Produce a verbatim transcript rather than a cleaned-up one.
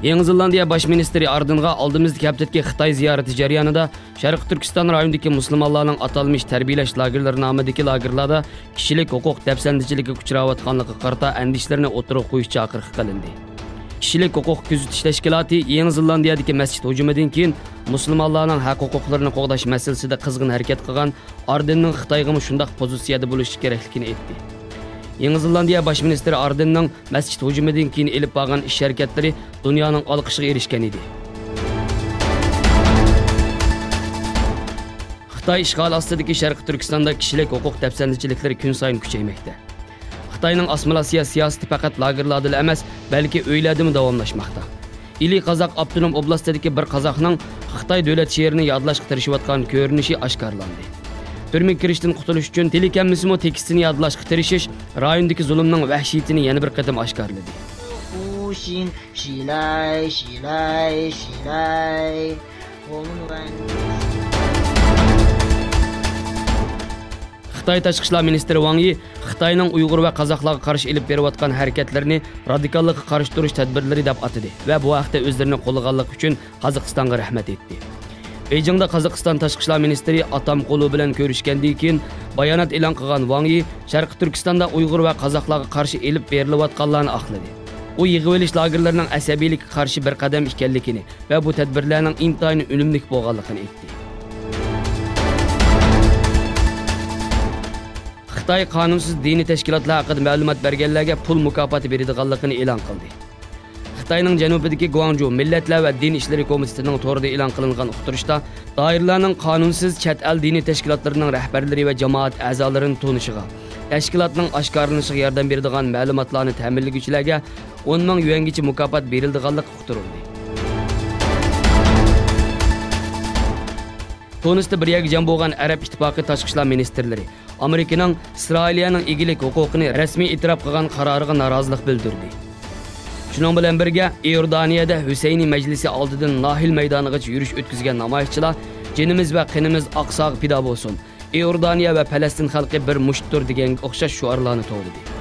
يېڭى زېلاندىيە باش مىنىستىرى ئاردېنغا ئالدىمىزدىكى ھەپتىدىكى خىتاي زىيارىتى جەريانىدا شەرقىي تۈركىستان رايونىدىكى مۇسۇلمانلارنىڭ ئاتالمىش تەربىيەلەش لاگېرلىرى نامىدىكى لاگېرلاردا كىشىلىك ھوقۇق دەپسەندىچىلىكىگە ئۇچراۋاتقانلىقىغا قارىتا ئەندىشىلىرىنى ئوتتۇرىغا قويۇش چاقىرىقى قىلىندى. كىشىلىك ھوقۇق كۆزىتىش تەشكىلاتى يېڭى زېلاندىيەدىكى مەسچىت ھۇجۇمىدىن كېيىن مۇسۇلمانلارنىڭ ھەق ھوقۇقلىرىنى قوغداش مەسىلىسىدە قىزغىن ھەرىكەت قىلغان ئاردېننىڭ خىتايغىمۇ شۇنداق پوزىتسىيەدە بولۇشى كېرەكلىكىنى ئېيتتى. يېڭى زېلاندىيە باش مىنىستىرى ئاردېننىڭ مەسچىت ھۇجۇمىدىن كېيىن ئېلىپ بارغان ئىش ھەرىكەتلىرى دۇنيانىڭ ئالقىشىغا ئېرىشكەن ئىدى. خىتاي ئىشغالى ئاستىدىكى شەرقىي تۈركىستاندا كىشىلىك ھوقۇق دەپسەندىچىلىكلىرى كۈنسايىن كۈچەيمەكتە. خىتاينىڭ ئاسسىمىلياتسىيە سىياسىتى پەقەت لاگېرلاردىلا ئەمەس، بەلكى ئۆيلەردىمۇ داۋاملاشماقتا. ئىلى قازاق ئاپتونوم ئوبلاستىدىكى بىر قازاقنىڭ خىتاي دۆلەت شېئىرىنى يادلاشقا تىرىشىۋاتقان كۆرۈنۈشى ئاشكارىلاندى. تۈرمىگە كىرىشتىن قۇتۇلۇش ئۈچۈن تېلېكەممىسىمۇ تېكىستىنى يادلاشقا تىرىشىش رايوندىكى زۇلۇمنىڭ ۋەھشىيىتىنى يەنە بىر قېتىم ئاشكارىلىدى. خىتاي تاشقى ئىشلار مىنىستىرى ۋاڭ يى خىتاينىڭ ئۇيغۇر ۋە قازاقلارغا قارشى ئېلىپ بېرىۋاتقان ھەرىكەتلىرىنى رادىكاللىققا قارشى تۇرۇش تەدبىرلىرى دەپ ئاتىدى ۋە بۇ ھەقتە ئۆزلىرىنى قوللىغانلىقى ئۈچۈن قازاقىستانغا رەھمەت ئېيتتى. بېيجىڭدا قازاقىستان تاشقى ئىشلار مىنىستىرى ئاتامقۇلۇ بىلەن كۆرۈشكەندىن كېيىن بايانات ئېلان قىلغان ۋاڭ يى شەرقىي تۈركىستاندا ئۇيغۇر ۋە قازاقلارغا قارشى ئېلىپ بېرىلىۋاتقانلارنى ئاقلىدى. ئۇ يىغىۋېلىش لاگېرلىرىنىڭ ئەسەبىيلىككە قارشى بىر قەدەم ئىكەنلىكىنى ۋە بۇ تەدبىرلەرنىڭ ئىنتايىن ئۈنۈملۈك بولغانلىقىنى ئېيتتى. خىتاي قانۇنسىز دىنىي تەشكىلاتلار ھەققىدە مەلۇمات بەرگەنلەرگە پۇل مۇكاپاتى بېرىدىغانلىقىنى ئېلان قىلدى. خىتاينىڭ جەنۇبىدىكى گۇاڭجۇ مىللەتلەر ۋە دىن ئىشلىرى كومىتېتىنىڭ تورىدا ئېلان قىلىنغان ئۇقتۇرۇشتا، دائىرىلەرنىڭ قانۇنسىز چەت ئەل دىنىي تەشكىلاتلىرىنىڭ رەھبەرلىرى ۋە جامائەت ئەزالىرىنى تونۇشىغا، تەشكىلاتنىڭ ئاشكارىلىنىشىغا ياردەم بېرىدىغان مەلۇماتلارنى تەمىنلىگۈچىلەرگە ئون مىڭ يۈەنگىچە مۇكاپات بېرىلىدىغانلىقى ئۇقتۇرۇلدى. تۇنىستا بىر يەرگە جەم بولغان ئەرەب ئىتتىپاقى تاشقى ئىشلار مىنىستىرلىرى ئامېرىكىنىڭ ئىسرائىلىيەنىڭ ئىگىلىك ھوقۇقىنى رەسمىي ئېتىراپ قىلغان قارارىغا نارازىلىق بىلدۈردى. شۇنىڭ بىلەن بىرگە، ئىئوردانىيەدە ھۈسەينى مەجلىسى ئالدىدىن ناھىل مەيدانىغىچە يۈرۈش ئۆتكۈزگەن نامايىشچىلار جېنىمىز ۋە قېنىمىز ئاقساغا پىدا بولسۇن، ئىئوردانىيە ۋە پەلەستىن خەلقى بىر مۇشتتۇر دېگەنگە ئوخشاش شوئارلارنى توۋلىدى.